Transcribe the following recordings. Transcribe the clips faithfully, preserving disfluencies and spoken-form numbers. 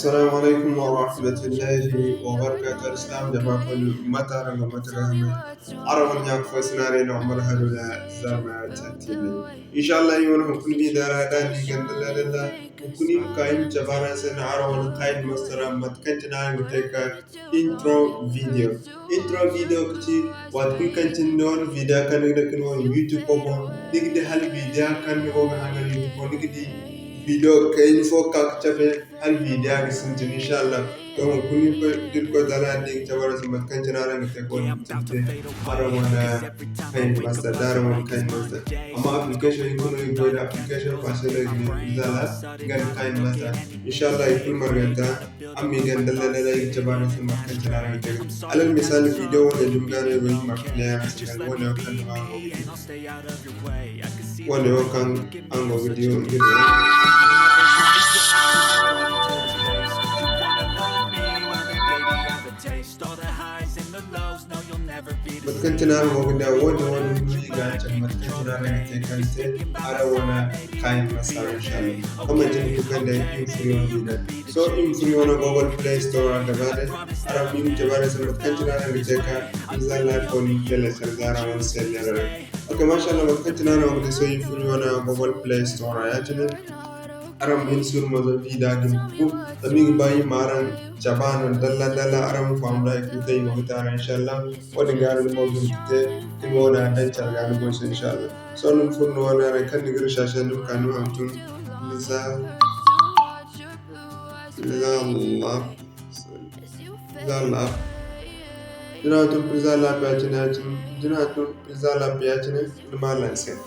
Assalamu alaikum wa rahmatullahi wa barakatuh. Al-Islam jama kulu, mate araŋ go, mate ga hamay? Araŋ wane ɲa fo sinaray no, Umar Haruna, Zarma Tech T V. Insha Allah, i wane hunkuna bi dara da ni ganda dalla dalla. Hunkuna i ma ka i ma cabe araŋ se no araŋ wane KineMaster ra, mate kaŋ cine araŋ ga te ka intro video. Intro video ga ci waati kulu kaŋ cine ni wane video kaŋ ni ga dake ni wane YouTube boŋ, ni ga di hala video kaŋ ni go ga hangan YouTube boŋ, ni ga di video kayna fo ka ga cabe hala video ga sintin, insha Allah. To, hunkuna Irkoy, Irkoy Taala da i ga cabe araŋ se mate kaŋ cine araŋ ga te ka wane sintin te araŋ wane KineMaster, da araŋ wane KineMaster. Amma application i kulu i goy da application faase no i ga ne Pixalab, nga nda KineMaster. Insha Allah, i kulu marganta. Araŋ ma i ganda dalla dalla, i ga cabe araŋ se mate kaŋ cine araŋ ga te. Alal misali, video wane dumi ga no ay go ga i ma play araŋ se, wane wo kaŋ no araŋ go ga di. Wane wo kaŋ araŋ go ga di wo, nga no. Mate kaŋ cine araŋ go ga di, wo-din, wo-din no i ga cabe mate kaŋ cine araŋ ga te kaŋ se araŋ wane KineMaster, insha Allah. Kaŋ manti ni ga kande i ma furo yaŋ di day. So, i ma furo yaŋ no Google Play Store ra gaba day. Araŋ ma i ma cabe araŋ se mate kaŋ cine araŋ ga te ka Pixalab wane télécharger araŋ wane cellulaire ra. Ok, masha Allah, mate kaŋ cine araŋ go ga di, so i ma furo yaŋ no Google Play Store ra ya-cine. Araŋ ma hin suuru mo zama video din ga bu. Zama i ga ba i ma araŋ cabe a no dalla dalla, araŋ ma faham da hay kulu kaŋ i go ga te araŋ, insha Allah. Wo-din ga no ni mo ga hin ga te, ni mo na daŋ care ga ni boŋ se, insha Allah. Sohõ ni ma furo ni wane ra, kaŋ ni ga recherche, ni ma ka ni ma hantum Pixalab. Pixalab. Da ni hantum Pixalab ya-cine, ya-cine, da ni hantum Pixalab ya-cine, ni ma lancer.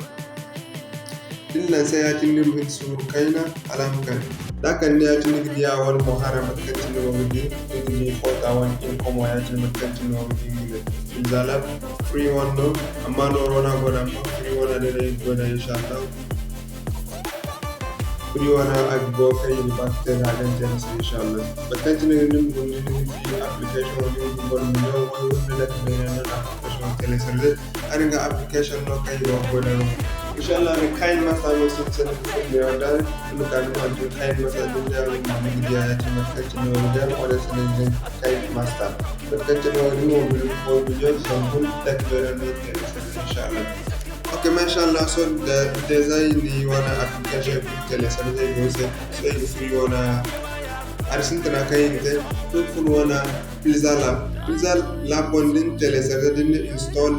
Da ni lancer ya-cine, ni ma hin suuru kayna, hala a ma kande. Da a kande ya-cine, ni ga di a wane boŋ hara mate kaŋ cine ni go ga di, ni ga di foto wane income ya-cine mate kaŋ cine ni go ga di, ni ga di. Pixalab free one no, amma nooro no a go da, amma free one day no i ga goy da, insha Allah. Free one a ga go kaŋ i ga ba ka te da a daŋ te ni se, insha Allah. Mate kaŋ cine ni ma guna ni ga di application wo, ni ga di boro million way guna da ka beene no na application wo télécharger. Araŋ ga application no kaŋ i go ga goy da no. Insha Allah, ni KineMaster no sintin ni ga furo neewo da ni ma ka ni ma hantum KineMaster din da ni ga di a ya-cine mate kaŋ cine wo ga di wane se no i ga ne KineMaster. Mate kaŋ cine wo ga di mo, million, million zambun da ka beene no télécharger, insha Allah. Ok, masha Allah, sohõ da, da zay ni wane application télécharger go se, sohõ i ga furo i wane hari sintina kaŋ i ga te, tun fun wane Pixalab. Pixalab boŋ da ni télécharger, da ni install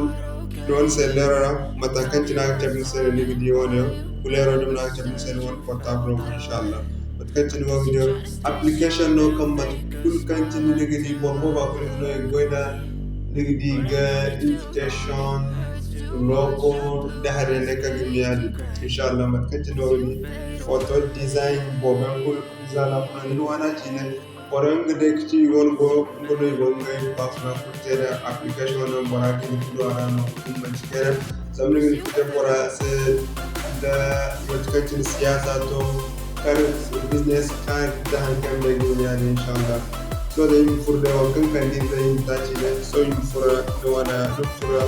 ni wane cellulaire ra, mate kaŋ cine a ga cabe ni se no ni ga di wane yaŋ, kuleero dumi no a ga cabe ni se ni wane portable ra, insha Allah. Mate kaŋ cine wo ga di application no kaŋ mate kulu kaŋ cine ni ga di boro boobo kulu no i ga goy da, ni ga di ga invitation, logo, da hari yaŋ day kaŋ ga ni yaadin. Insha Allah, mate kaŋ cine wo ga di photo design boobo yaŋ kulu, za ra funa ni wane cine. Boro yaŋ ga day ga ci i wane go, nga no i go ga ngey baafuna kulu te da application no bora ga hin ga du a ra no, kulu manti kayna. Zama ni ga hin ga te bora se da mate kaŋ cine siyaasa to, kar business card da haŋ kaŋ day ga hin yaadin, insha Allah. Sohõ day i ma furo day waŋ kaŋ kande iri day i ma taaci day. Sohõ i ma furo ni wane, ni ma furo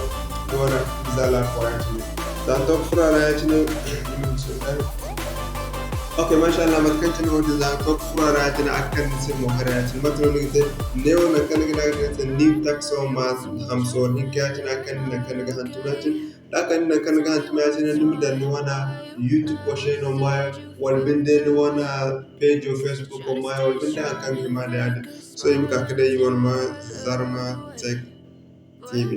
ni wane Pixalab ra ya-cine. Za ni to ga furo a ra ya-cine, i ma hin suuru day. Ok, masha Allah, mate kaŋ cine wo-din za ni to ga furo a ra ya-cine, a ga kande ni se mo hari ya-cine. Mate no ni ga te? Neewo nangu kaŋ ni ga ne a ga te ni se new task wo ma hamsa wo hinka ya-cine, a ga kande nangu kaŋ ni ga hantum ya-cine. Da a kande nangu kaŋ ni ga hantum ya-cine, ni ma daŋ ni wane YouTube wo se no maayo, wala binde ni wane page wo Facebook wo maayo, wala binde haŋ kaŋ ga hima nda yaadin. Sohõ i ma ka ga day i wane ma Zarma Tech T V.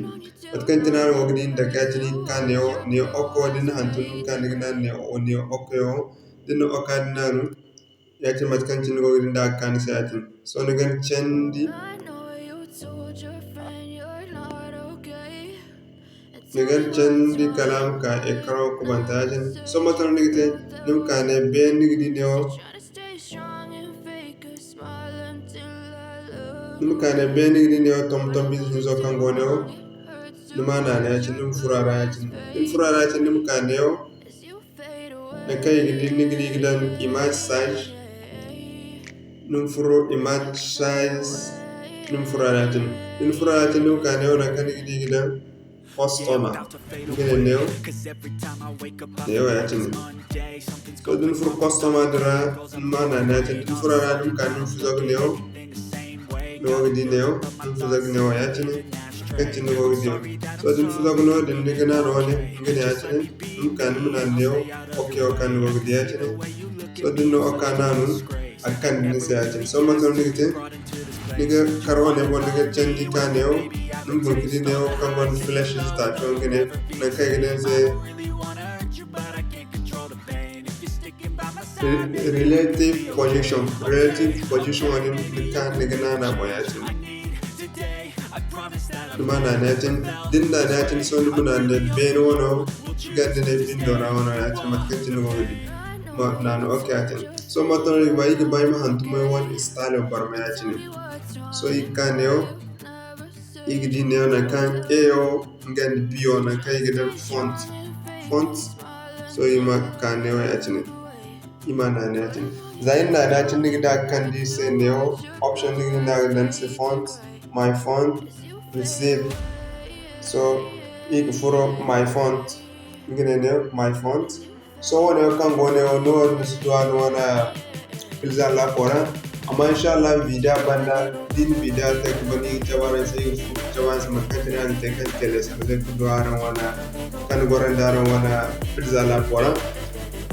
Mate kaŋ cine araŋ go ga di nda ka ya-cine i ga ka neewo, neewo okko din hantum ni ma ka ni ga naanu neewo, neewo okko yaŋo. Da ni na okka din naanu, ya-cine mate kaŋ cine ni go ga di nda a ga ka ni se ya-cine. Sohõ ni ga ni candi. Ni ga ni candi kala a ma ka écran kubanta ya-cine. Sohõ mate no ni ga te? Ni ma ka ne beene ni ga di neewo. Ni ma ka ne beene ni ga di neewo, tomtom ize hinzo kaŋ go neewo. Ni ma naanu ya-cine, ni ma furo a ra ya-cine. Da ni furo a ra ya-cine, ni ma ka neewo. Nangu kaŋ i ga di, ni ga di ga daŋ image size. Ni ma furo image size, ni ma furo a ra ya-cine. Da ni furo a ra ya-cine, ni ma ka neewo nangu kaŋ ni ga di ga daŋ customer. Nga ne neewo, neewo ya-cine. To, da ni furo customer din ra, ni ma naana ya-cine. Da ni furo a ra, ni ma ka ni ma fizo ga neewo. Ni go ga di neewo, ni ma fizo ga neewo ya-cine. Kaŋ cine ni go ga di. To, da ni fizo ga no din, ni ga naana wane, nga ne ya-cine. Ni ma ka ni ma naana neewo, ok wo kaŋ ni go ga di ya-cine. To, da ni na ok naanu, a ga kande ni se ya-cine. Sohõ mate no ni ga te? Ni ga kar wane boŋ, ni ga candi ka neewo, ni ma guna ga di neewo kaŋ gonda flèche station ga ne, nangu kaŋ i ga ne ni se re-, relative position. Relative position wane ni ga, ni ga naana boŋ ya-cine. Ni ma naana ya-cine, da ni naana ya-cine, sohõ ni ma naana ne beene wano, ganda ne bindo ra wano ya-cine, mate kaŋ cine ni go ga di. Ma naana ok ya-cine. Sohõ mate no iri ga ba, iri ga ba iri ma hantumay wane style barmay ya-cine. Sohõ iri ga ka neewo, iri ga di neewo nangu kaŋ A wo, nga nda B wo, nangu kaŋ iri ga daŋ font. Font. Sohõ iri ma ka neewo ya-cine. Iri ma naana ya-cine. Za iri naana ya-cine, ni ga di a ga kande iri se neewo, option ni ga di no a ga daŋ ni se font, my font, receive. Sohõ iri ga furo my font. Nga ne neewo, my font. Sohõ wo-ne wo kaŋ go ne wo, ni wo ni si du a ni wane filza laapo ra. Amma inshallah, video banda, da ni video te ga ban, ni ga cabe araŋ se, iri ga furo ga cabe araŋ se mate kaŋ cine a ga te kaŋ télécharger ga du araŋ wane, kaŋ ni goro nda araŋ wane filza laapo ra.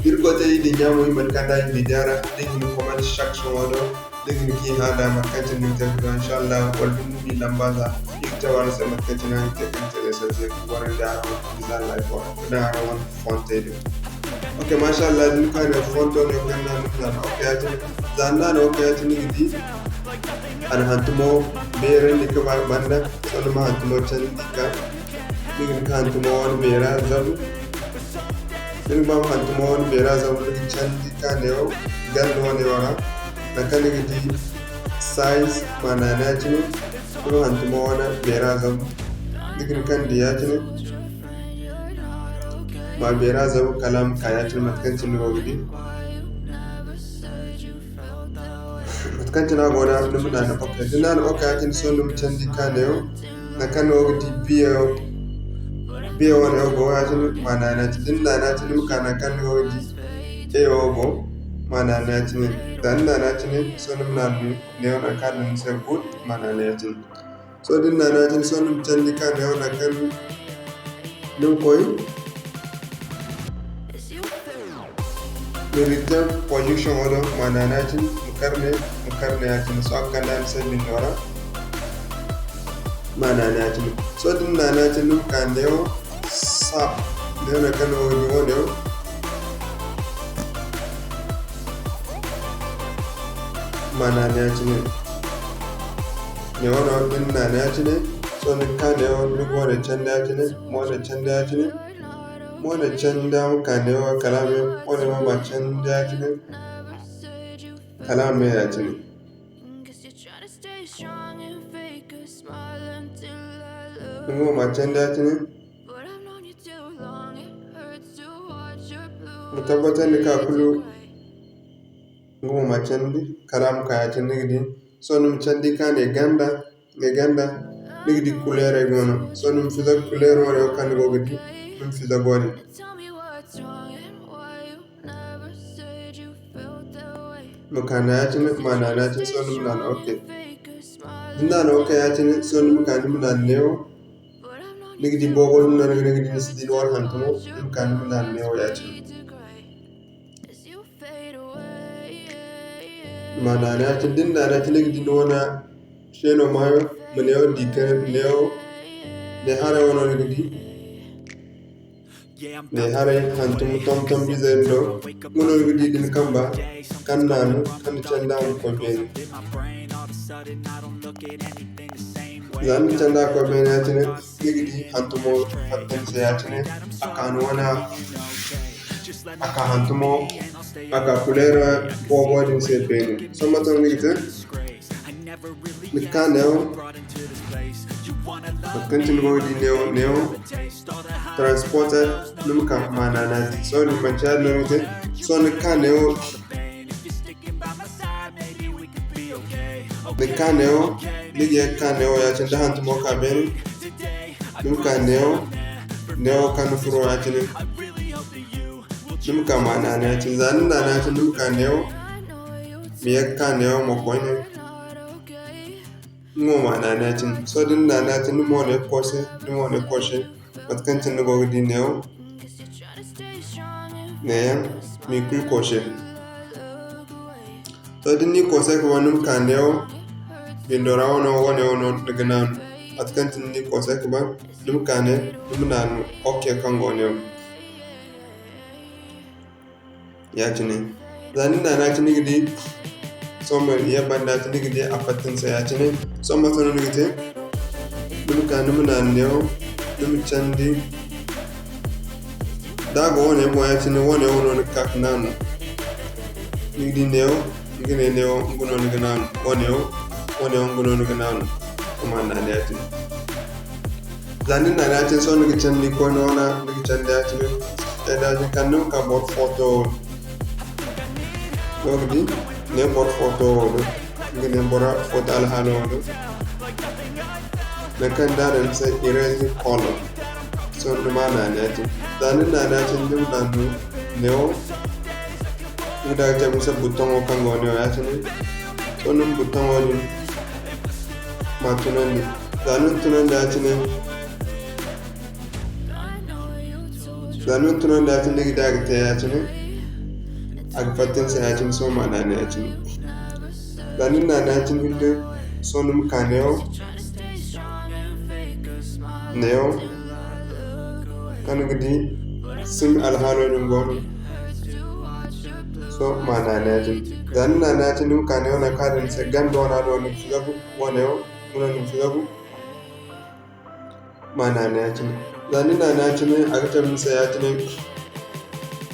Iri koy te iri dinya mo, iri mana kande iri video ra, da ni ga ni comment section wo do. Da ni ga ni hã da mate kaŋ cine ni ga te ga, inshallah, wala da ni na ni lamba za, iri ga cabe araŋ se mate kaŋ cine ni ga te kaŋ cine se se ga goro nda araŋ wane design life wo, da araŋ wane fontey din. Ok, mashallah, da ni ka ne fonto ne kaŋ ni na ni naana ok ya-cine. Za ni naana ok ya-cine, ni ga di a na hantumo beerandi ga ba banda, sohõ ni ma hantumo candi ka, ni ga ni ka hantumo wane beera zabu. Da ni ga ba ma hantumo wane beera zabu, ni ga candi ka neewo ganda wane wo ra. Nangu kaŋ ni ga di size, ma naana ya-cine, ni ma hantumo wane beera zabu. Ni ga ni kaŋ di ya-cine, ma beera zabu kala a ma ka ya-cine mate kaŋ cine ni go ga di. Mate kaŋ cine a go da, ni ma naana ok. Da ni naana ok ya-cine, sohõ ni ma candi ka neewo. Nangu kaŋ ni go ga di biya, biya wane wo go ya-cine, ma naana ya-cine. Da ni naana ya-cine, ni ma ka nangu kaŋ ni go ga di A wo go, ma naana ya-cine. Da ni naana ya-cine, sohõ ni ma naana neewo nangu kaŋ a daŋ ni se good, ma naana ya-cine. Sohõ da ni naana ya-cine, sohõ ni ma candi ka neewo nangu kaŋ ni ma koy. Ni return position wo do, ma naana ya-cine, ma kar ne, ma kar ne ya-cine. Sohõ a ga kande a ni se bindo ra. Ma naana ya-cine. Sohõ da ni naana ya-cine, ni ma ka neewo sap. Neewo nangu kaŋ ni go ga di wo neewo. Ma naana ya-cine. Neewo no da ni naana ya-cine. Sohõ ni ga ka neewo, ni ga wane candi ya-cine, ma wane candi ya-cine. Ma wane candi a ma ka neewo kala a ma, wane mo ma candi ya-cine. Kala a ma ya-cine. Ni mo ma candi ya-cine. Ma tabbatandi ka kulu nga mo ma candi, kala a ma ka ya-cine ni ga di. Sohõ ni ma candi ka ne ganda, ne ganda, ni ga di kuleerey go no. Sohõ ni ma fiza kuleero wo kaŋ ni go ga di, ni ma fiza go din. Ma ka naana ya-cine, ma naana ya-cine, sohõ ni ma naana ok. Da ni naana ok ya-cine, sohõ ni ma ka ni ma naana neewo. Ni ga di boobo din no, ni ga di ni si di ni wane hantumo, ni ma ka ni ma naana neewo ya-cine. Ma naana ya-cine, da ni naana ya-cine, ni ga di ni wane seeno maayo, ma neewo di ka neewo, ne haray wano ni ga di. Ne haray hantum tomtom bizey do. Nga no ni ga di din kamba kaŋ naanu kaŋ ni candi a ma koy beene. Za ni candi a koy beene ya-cine, ni ga di hantumo fatta ni se ya-cine. A ka ni wane, a ka hantumo, a ka kuleera boobo din se beene. Sohõ mate no ni ga te? Ni ga ka neewo, mate kaŋ cine ni go ga di neewo, neewo transporter, ni ma ka ma naana ya-cine. Sohõ ni manci yaadin no ni ga te. Sohõ ni ga ka neewo, ni ga ka neewo, ni ga ye ga ka neewo ya-cine da hantumo ka beene. Ni ma ka neewo, neewo kaŋ ni furo ya-cine. Ni ma ka ma naana ya-cine. Za ni naana ya-cine, ni ma ka neewo. Ma ye ga ka neewo ma koyne. Nga mo ma naana ya-cine. Sohõ da ni naana ya-cine, ni mo ne ga koose, ni mo ne ga koose. Mate kaŋ cine ni go ga di neewo. Neeyaŋ, ma i kulu koose. To, da ni n'i koosay ka ban, ni ma ka neewo bindo ra, wane wo, wane wo no ni ga naanu. Mate kaŋ cine ni n'i koosay ka ban, ni ma ka ne, ni ma naanu ok kaŋ go neewo. Ya-cine. Za ni naanu ya-cine, ni ga di, sohõ ma ye banda ya-cine, ni ga di a fatta ni se ya-cine. Sohõ mate no ni ga te? Ni ma ka, ni ma naanu neewo, ni ma candi. Da a go wane boŋ ya-cine, wane wo no ni ga ka ga naanu. Ni ga di neewo, ni ga ne neewo, nga no ni ga naanu. Wane wo, wane wo, nga no ni ga naanu. Kuma naanu ya-cine. Za ni naanu ya-cine, sohõ ni ga candi koyne wane, ni ga candi ya-cine. Candi ya-cine, kala ni ma ka boro footo wo. Ni ga di, ne boro footo wo do. Nga ne bora footo alhaalo wo do. Nangu kaŋ da a daŋ ni se erase color. Sohõ ni ma naanu ya-cine. Za ni naanu ya-cine, ni ma naanu neewo. Nga da ga cabe ni se buttoŋo kaŋ go neewo ya-cine. Sohõ ni ma buttoŋo din ma tunandi. Za ni na tunandi ya-cine, Za ni na tunandi ya-cine, ni ga di a ga te ya-cine. A ga fatta ni se ya-cine, sohõ ma naanu ya-cine. Za ni naanu ya-cine binde, sohõ ni ma ka neewo. Neewo. Kaŋ ni ga di, sim alhaalo din go no. Sohõ ma naanu ya-cine. Za ni naanu ya-cine, ni ma ka neewo nangu kaŋ a daŋ ni se ganda wana do, ni ga si zabu, wane wo, nga no ni ga si zabu. Ma naanu ya-cine. Za ni naanu ya-cine, a ga cabe ni se ya-cine.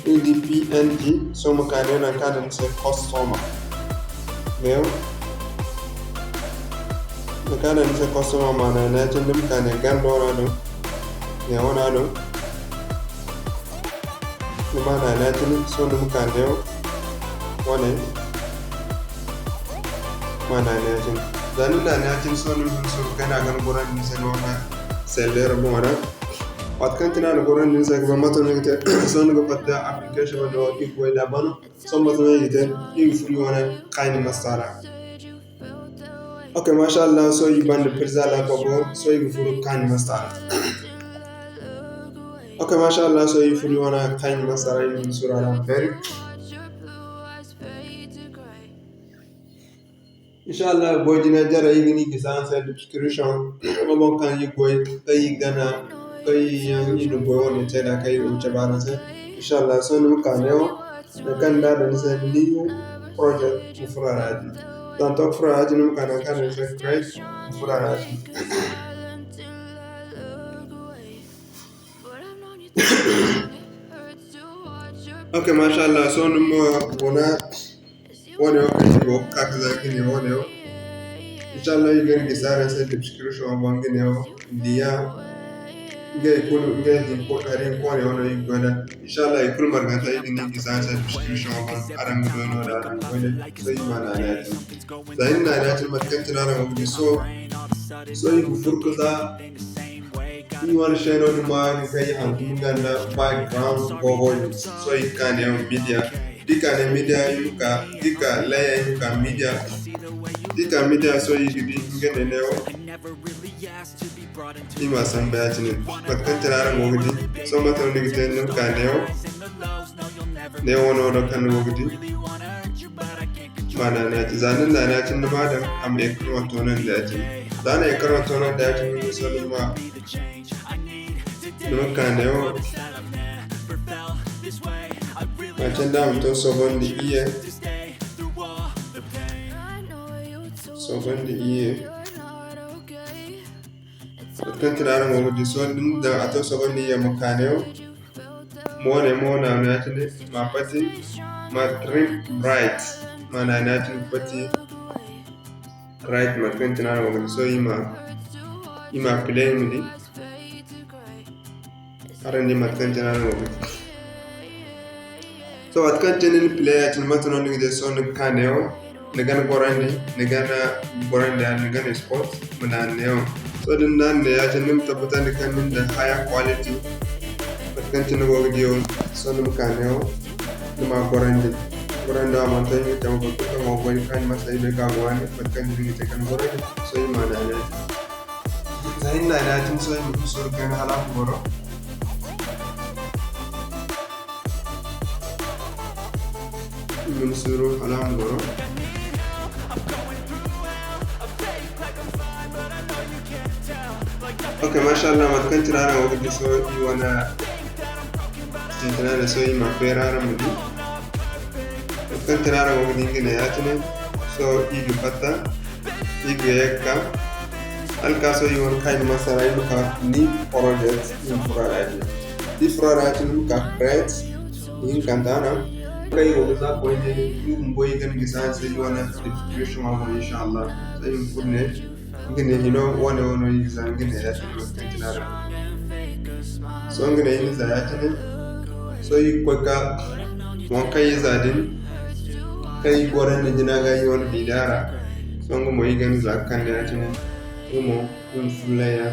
Ni di P N G, sohõ ma ka ne nangu kaŋ a daŋ ni se customer. Neewo. Nangu kaŋ a daŋ ni se customer, ma naanu ya-cine, ni ma ka ne ganda wana do. Neewo wana do. Ni ma naanu ya-cine, sohõ ni ma ka neewo wane. Ma naanu ya-cine. Za ni naanu ya-cine, sohõ ni ma hin suuru kayna ga ni gorandi ni se ni wane selleero boŋo ra. Waati kaŋ cine a na gorandi ni se ga ban, mate no ni ga te? Sohõ ni ga fatta application wane wo, iri ga goy nd'a bano. Sohõ mate no iri ga te? Iri ga furo iri wane KineMaster ra. Ok, masha Allah, sohõ iri banda pirza laabo go, sohõ iri ga furo KineMaster ra. Ok, masha Allah, sohõ iri furo iri wane KineMaster ra, iri ma suuru a ra ma feeri. Insha Allah, goy jina jare iri ga ni gisi araŋ se description wo boŋ kaŋ iri goy, kaŋ iri gana, kaŋ iri yaŋ iri na goy wane te nd'a, kaŋ iri go ga cabe araŋ se. Insha Allah, sohõ ni ma ka neewo. Nangu kaŋ da a daŋ ni se new project, ma furo a ra din. Za ni to ga furo a ra din, ni ma ka nangu kaŋ a daŋ ni se create, ma furo a ra din. Ok, masha Allah, sohõ ni ma guna wane wo kaŋ iri go ga ka ga za ga ne wane wo. Insha Allah, iri ga ni gisi araŋ se description wo boŋ ga ne wo. Liya, ngey kulu, ngey hinko, hari hinkooney wane iri ga goy nd'a. Insha Allah, i kulu marganta iri ga ni gisi araŋ se description wo boŋ, araŋ ga doy no da araŋ ga goy nd'a. Sohõ iri ma naanu ya-din. Za iri naanu ya-din, mate kaŋ cine araŋ go ga di, sohõ, sohõ iri ga furo ga za iri wane chaîne din ma, iri kaŋ iri hantum ganda background boobo din. Sohõ iri ga ka neewo media. Da iri ka ne media, iri ma ka, da iri ka layer, iri ma ka media. Da iri ka media, sohõ iri ga di nga ne neewo. Iri ma samba ya-cine. Mate kaŋ cine araŋ go ga di. Sohõ mate no ni ga te, ni ma ka neewo. Neewo no do kaŋ ni go ga di. Ma naanu ya-cine. Za ni naanu ya-cine, ni ma daŋ a ma écran toonandi ya-cine. Za a na écran toonandi ya-cine, ni ma sohõ ni ma Ni ma ka neewo. A candi a ma to sogondi iyye. Sogondi iyye. Mate kaŋ cine araŋ go ga di, sohõ da ni daŋ a to sogondi iyye, ma ka neewo. Ma wane mo naanu ya-cine, ma pati, ma trim right. Ma naanu ya-cine pati. Right, mate kaŋ cine araŋ go ga di. Sohõ iri ma, iri ma play ma di. Araŋ di mate kaŋ cine araŋ go ga di. Sohõ waati kaŋ cine ni play ya-cine, mate no ni ga di? Sohõ ni ga ka neewo, ni ga ni gorandi, ni ga ni gorandi, ni ga ni spot, ma naanu neewo. Sohõ da ni na ne ya-cine, ni ma tabbatandi kaŋ ni na daŋ higher quality. Mate kaŋ cine ni go ga di wo, sohõ ni ma ka neewo, ni ma a gorandi. Gorandi a mana to, ni ma cabe boro kulu kaŋ go ga goy, kaŋ ni ma si ay bay ka go waani, mate kaŋ cine ni ga te ka ni gorandi. Sohõ i ma a naana ya-cine. Za i na naana ya-cine, sohõ i ma du suuru kayna hala a ma goro. I ma ni suuru hala a ma goro. Ok, masha Allah, mate kaŋ cine araŋ go ga di, sohõ i wane sintina ne, sohõ i ma feeri araŋ ma di. Mate kaŋ cine araŋ go ga di, nga ne ya-cine, sohõ i ga fatta. I ga ye ga ka. Hala ka sohõ i wane kayna masara, i ma ka ni project, i ma furo a ra ya-cine. Da i furo a ra ya-cine, i ma ka create, ihinkanta no. Kaŋ i go ga za koyne, i bumbo i ga ni gisi a se, i wane description a boŋ, inshallah. Sohõ i ma furo ne, nga ne hino wane wane i ga za, nga ne ya-cine mate kaŋ cine a ra. Sohõ nga ne i na za ya-cine. Sohõ i ga koy ka waŋ kaŋ i za din, kaŋ i gorandi jina ga i wane biida ra. Sohõ nga mo i ga ni za ga kande ya-cine. Nga mo, nga ma fullay ya.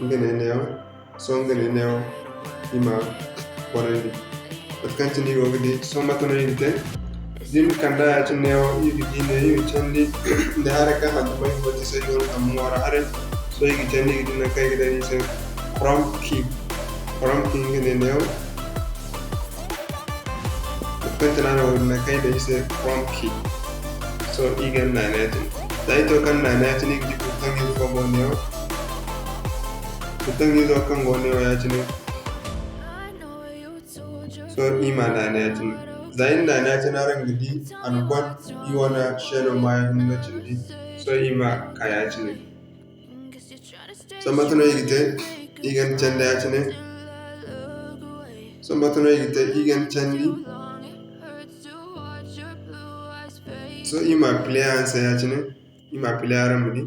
Nga ne neewo. Sohõ nga ne neewo, i ma gorandi. Mate kaŋ cine i go ga di, sohõ mate no i ga te? Da i na kand'a ya-cine neewo, i ga di ne, i ga candi nda haray kaŋ hantumay fo ti se, i go ga kambe ŋwaaro haray. Sohõ i ga candi, i ga di nangu kaŋ i ga daŋ i se Chrome key. Chrome key nga ne neewo. Mate kaŋ cine a ne wo-din nangu kaŋ i daŋ i se Chrome key. Sohõ i ga naana ya-cine. Za i to kaŋ naana ya-cine, i ga di button izo fo go neewo. Button izo kaŋ go neewo ya-cine. Sohõ i ma naana ya-cine. Za i na naana ya-cine, araŋ ga di a na gwan i wane chaîne maayo hinne no cindi. Sohõ i ma ka ya-cine. Sohõ mate no i ga te, i ga ni candi ya-cine. Sohõ mate no i ga te, i ga ni candi. Sohõ i ma play araŋ se ya-cine, i ma play araŋ ma di.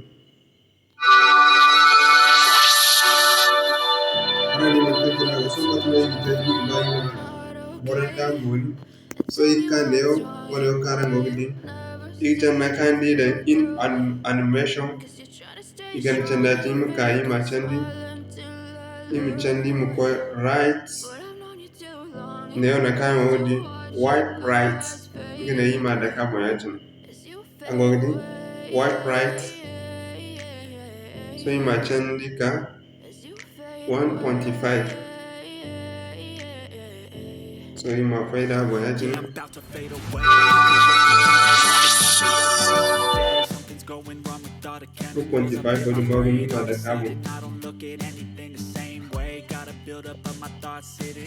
Araŋ di mate kaŋ cine a go, sohõ mate no i ga te, i ga ba i ma borey da boori. Sohõ i ga ka neewo, wane wo kaŋ araŋ go ga di. I ga candi nangu kaŋ araŋ di daŋ in an-, animation. I ga ni candi ya-cine, i ma ka, i ma candi. I ma candi, i ma koy right. Neewo nangu kaŋ araŋ go ga di wipe right. Nga ne i ma dake a boŋ ya-cine. Araŋ go ga di wipe right. Sohõ i ma candi ka one point five. Sohõ i ma fay da a boŋ ya-cine. Two point five fo din babu ni ma dake a boŋ.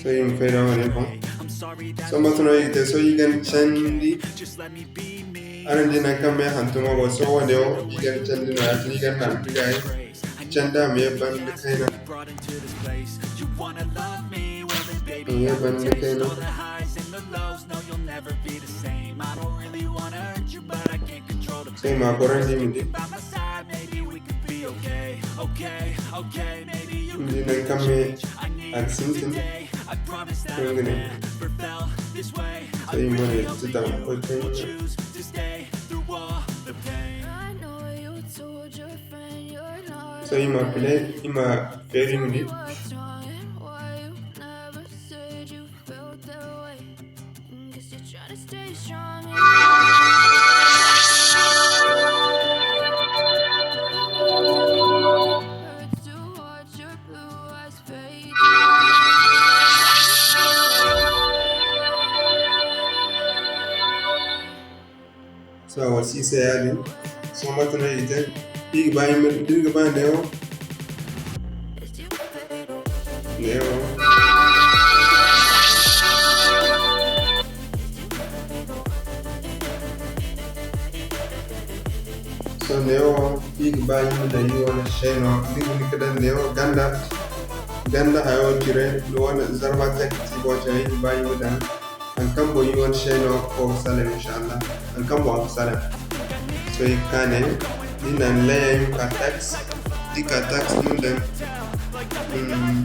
Sohõ i ma fay da wane boŋ. Sohõ mate no i ga te? Sohõ i ga ni candi. Araŋ di nangu kaŋ me hantumo go, sohõ wane wo i ga ni candi no ya-cine, i ga ni naŋ ga i candi a ma ye banda kayna. A ma ye banda kayna. Sohõ i ma gorandi i ma di. Ni di nangu kaŋ me a ga sintin. Sohõ nga ne. Sohõ i ma ne ti taŋ koy kayna. Sohõ i ma play, i ma feeri i ma di. Sohõ a wasi i se yaadin. Sohõ mate no i ga te? I ga ba i ma, da ni ga ba neewo. Neewo. Sohõ neewo, i ga ba i ma daŋ i wane chaîne no. Da ni ga hin ga daŋ neewo ganda, ganda hayo cire, ni wane zarma tech ti boŋ cire, i ga ba i ma daŋ. Haŋ kaŋ boŋ i wane chaîne no go ga salaŋ, inshallah. Haŋ kaŋ boŋ a ga salaŋ. Sohõ i ga ka ne, da i na ni layer, i ma ka text, da i ka text, ni ma daŋ, mm,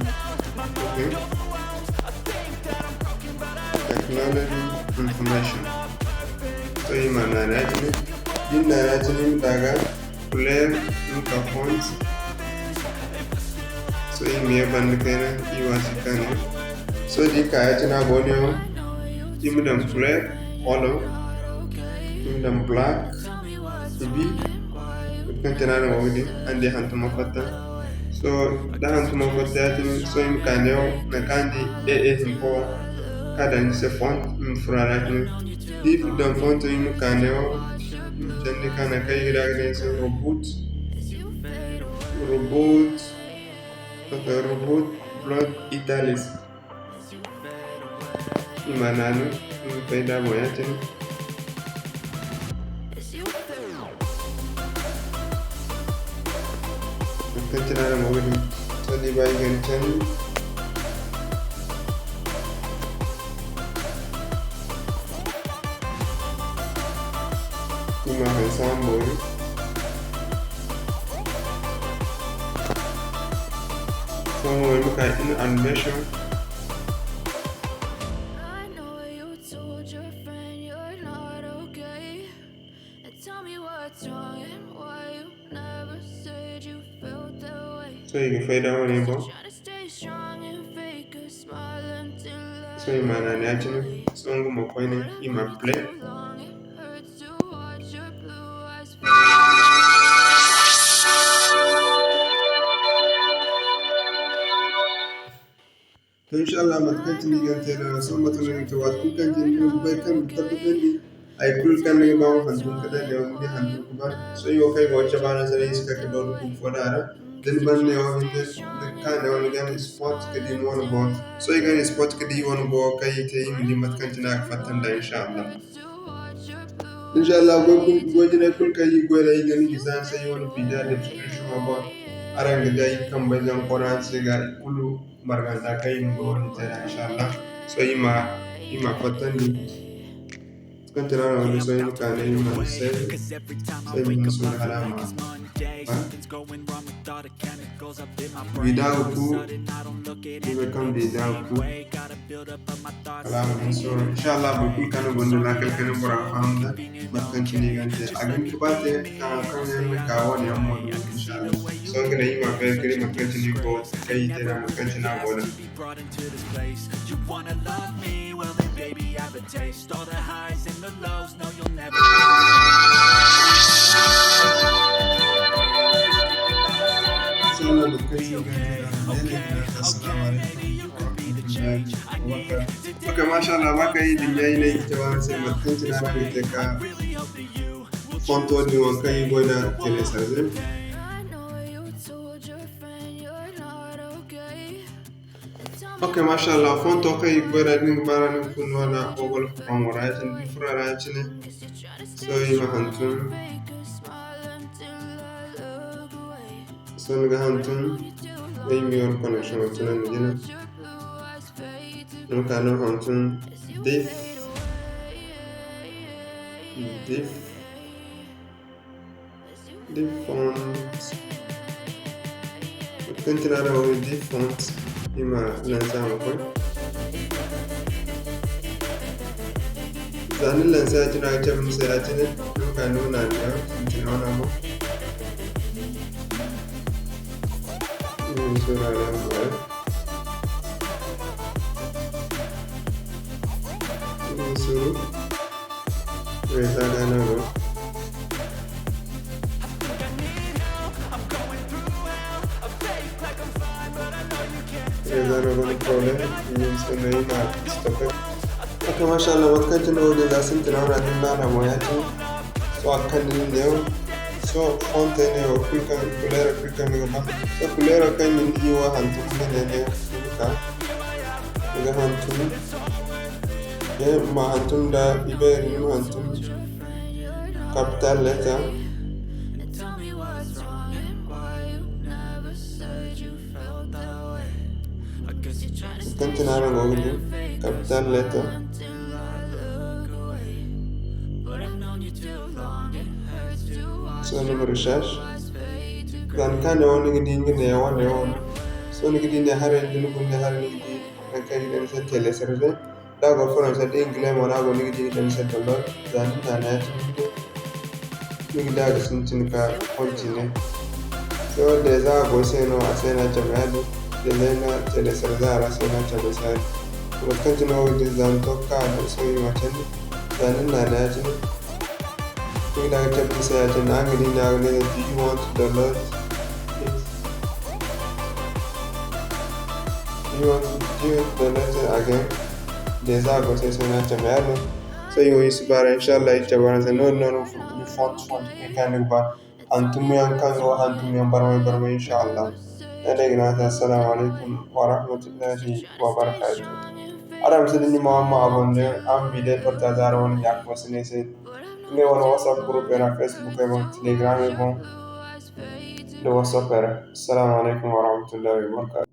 ok. Technology information. Sohõ i ma naana ya-cine. Da i na naana ya-cine, i ma daaga. Couleur, nga ka font. Sohõ i ma ye banda kayna, i ma si ka ne. Sohõ da i ka ya-cine a go neewo, i ma daŋ couleur, wala i ma daŋ black, i bi, mate kaŋ cine araŋ go ga di, araŋ di hantumo fatta. Sohõ da hantumo fatta ya-cine, sohõ i ma ka neewo, nangu kaŋ araŋ di A A hinko, ka daŋ ni se font, i ma furo a ra ya-cine. Da i furo daŋ font, i ma ka neewo, i ma candi ka nangu kaŋ i ga di a ga ne ni se reboot, reboot, reboot, block italis. I ma naanu, i ma fay da boŋ ya-cine. Mate kaŋ cine araŋ go ga di, sohõ da i ba i ga ni candi. I ma hanse a ma boori. Sohõ mo i ma ka in animation. Sohõ i ga fay da wane boŋ. Sohõ i ma naanu ya-cine. Sohõ nga mo koyne i ma play. To, inshallah, mate kaŋ cine i ga te da sohõ, mate no i ga te, waati kulu kaŋ cine ni ga bay kaŋ ni tabbatandi hay kulu kaŋ ni ga ba, ma hantum ka daŋ neewo, ni hantum ka ban. Sohõ i wo kaŋ i go ga cabe araŋ se, i si kay ka doole bumbo fo daŋ a ra. Da ni ban neewo hinne, ni ga ka neewo, ni ga ne sport ka di ni wane go. Sohõ i ga ne sport ka di i wane go kaŋ i te, i ma di mate kaŋ cine a ga fatta nd'a, inshallah. Inshallah, goy kul-, goy jinay kulu kaŋ i goy ra, i ga ni gisi araŋ se, i wane video description boŋ. Araŋ ga di ay kambey zankora araŋ se ga i kulu. Marganta kaŋ i na go wane te ra, inshallah. Sohõ i ma, i ma fattandi. Kaŋ te ra no wani sohõ i ma ka ne i ma se. Sohõ i ma suuru hala a ma ba. Bida ga ku, i ma kaŋ bida ga ku. Hala a ma suuru. Inshallah, boro kulu kaŋ gonda laakal kaŋ bora ga faham da mate kaŋ cine i ga te. A ga hin ka ba te, kaŋ, kaŋ yaŋ ga ka wane yaŋ mo, inshallah. Sohõ ga ne i ma fayda ka di mate kaŋ cine i go. Kaŋ i te da mate kaŋ cine a go da. Ok, mashallah, ba kaŋ i dinya i ne i ga te waraŋ se mate kaŋ cine araŋ ga te ka fonto din waŋ kaŋ i goy da télécharger. Ok, mashallah, fonto kaŋ i ga goy da din ga ba ra, ni ga fun no da Google Chrome ra ya-cine, ni furo ra ya-cine. Sohõ i ma hantum. Sohõ ni ga hantum, ay ma yor connection tunandi jina. Ni ma ka ni ma hantum diff, diff. Diff font. Kaŋ cine araŋ wo diff font, i ma lancer a ma koy. Za ni lancer ya-cine, a ga cabe ni se ya-cine, ni ma ka ni ma naanu yaŋ, sintina wana boŋ. Ni ma suuru a ra ma boori. Ni ma suuru. Reza ga no go. Reza no go no problem. Ni ma suuru no i ma stop. Ok, mashallah, mate kaŋ cine wo din za sintina wana din no a na mo ya-cine. Sohõ a ga kande ni neewo. Sohõ fonte neewo kulu kaŋ, couleur kulu kaŋ ni ga ba. Sohõ couleur kaŋ ni di wo hantum ni ne neewo kulu ka. Ni ga hantum. Ni ma hantum nda ibeeri, ni ma hantum capital letter. Kaŋ cine araŋ go ga di, capital letter. Sohõ ni ma recherche. Za ni ka neewo ni ga di nga neewo, neewo no. Sohõ ni ga di ne haray, da ni guna ne haray ni ga di nangu kaŋ i ga ne ni se télécharger. Da a go français da anglais mo no a go, ni ga di i ga ne ni se download. Za ni naanu ya-cine ni di. Ni ga di a ga sintin ka continue. Sohõ déjà a go ay se no, a se no a cabe yaadin. Déjà ay na télécharger a ra, a se no a cabe ay se yaadin. Mate kaŋ cine wo ga di, za ni to ka ka daŋ, sohõ i ma candi. Za ni na naana ya-cine, ni ga di a ga cabe ni se ya-cine, araŋ ga di ne a ga ne, "Do you want to download it? Do you want to, do you want to download it again?" Déjà a go ay se, sohõ ay na cabe yaadin. Sohõ i wo i si baara, inshallah, i cabe araŋ se. Noodin no ni font, font kaŋ ni ga ba. Hantumyaŋ kaŋ go hantumyaŋ barmay barmay, inshallah. Ne day ga ne a se, assalamu alaikum wa rahmatullahi wa barakatuh. Araŋ ma si dinya mo, araŋ ma abonner, araŋ ma video partager araŋ wane ɲa-ka-fo-siney se. Ngey wane WhatsApp group ra, Facebook ay boŋ, Telegram ay boŋ, da WhatsApp ay ra. Assalamu alaikum wa rahmatullahi wa barakatuh.